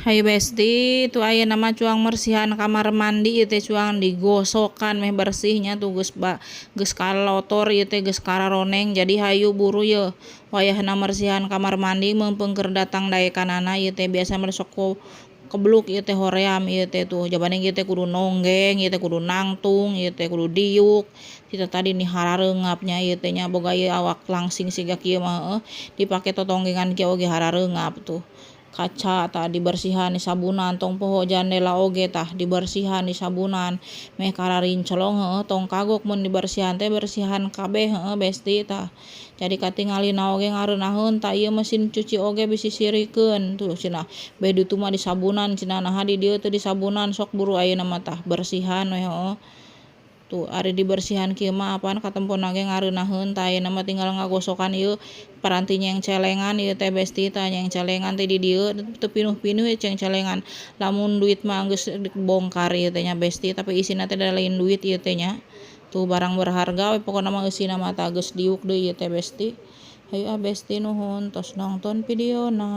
Hayu Besti, tuh ayeuna mah cuang mersihan kamar mandi ieu teh, cuang digosokan meh bersihnya tuh, geus ba geus kalotor ieu teh, geus kararoneng. Jadi hayu buru ye wayahna mersihan kamar mandi, mumpung keur datang daekanana ieu teh. Biasa mah sok kebluk ieu teh, hoream ieu teh. Tuh jabaning ieu teh kudu nonggeng ieu teh, kudu nangtung ieu teh, kudu diuk kita tadi nih, harareungap nya ieu teh nya. Boga ieu awak langsing siga kieu mah, heueuh, dipake totonggengan kieu oge harareungap. Tuh kaca tah dibersihan, disabunan. Tong poho jandela oge tah dibersihan, disabunan meh kararincelong, heueuh. Tong kagok mun dibersihan teh, bersihan kabeh, heueuh, Besti. Tah, jadi katingalina oge ngareunaheun. Tah, ieu mesin cuci oge bisi sirikeun tuh cenah, beh ditu mah disabunan cenah, naha di dieu teu disabunan? Sok buru ayeuna mah tah bersihan we, heueuh. Tuh, ari dibersihan kieu mah apan katempona ge ngareunaheun. Tah, ayeuna mah tinggal ngagosokan ieu paranti nyengcelengan ieu teh, Besti. Tah, nyengcelengan teh di dieu teu pinuh-pinuh ieu cengcelengan. Lamun duit mah geus bongkar ieu teh nya, Besti, tapi isina teh da lain duit ieu teh nya. Tuh, barang berharga we pokona mah eusina mah. Tah, geus diuk deui ieu teh, Besti. Hayu ah, Besti, nuhun tos nongton videona.